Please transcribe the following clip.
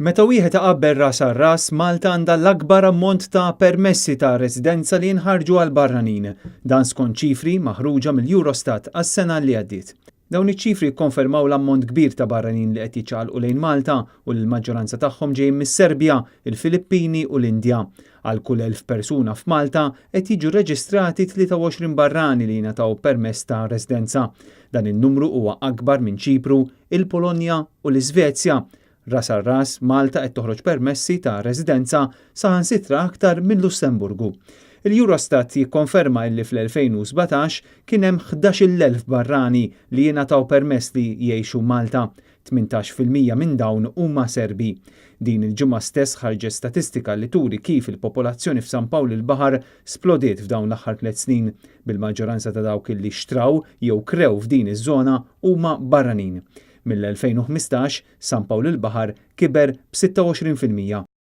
Meta wieħed iqabbel ras għal ras, Malta għandha l-akbar ammont ta' permessi ta' residenza li jinħarġu għal barranin. Dan skont ċifri maħruġa mill-Eurostat għas-sena li għaddiet. Dawn iċ-ċifri kkonfermaw l-ammont kbir ta' barranin li qed jiċċaqalqu lejn Malta u li l-maġġoranza tagħhom ġejjin mis-Serbja, il-Filippini u l-Indja. Għal kull 1,000 persuna f'Malta qed jiġu reġistrati 23 barrani li jingħataw permess ta' residenza. Dan in-numru huwa akbar minn Ċipru, il-Polonja u l-Iżvezja. Ras għal ras, Malta qed toħroġ permessi ta' residenza saħansitra aktar mill-Lussemburgu. Il-Eurostat jikkonferma illi fl-2017 kien hemm 11,000 barrani li jingħataw permess li jgħixu Malta. 18% minn dawn huma Serbi. Din il-ġimgħa stess ħarġet statistika li turi kif il-popolazzjoni f'San Pawl il-Baħar splodiet f'dawn l-aħħar 3 snin, bil-maġġoranza ta' dawk li xtraw jew krew f'din iż-żona huma barranin. Mill-2015 San Pawl il-Baħar kiber b'26%.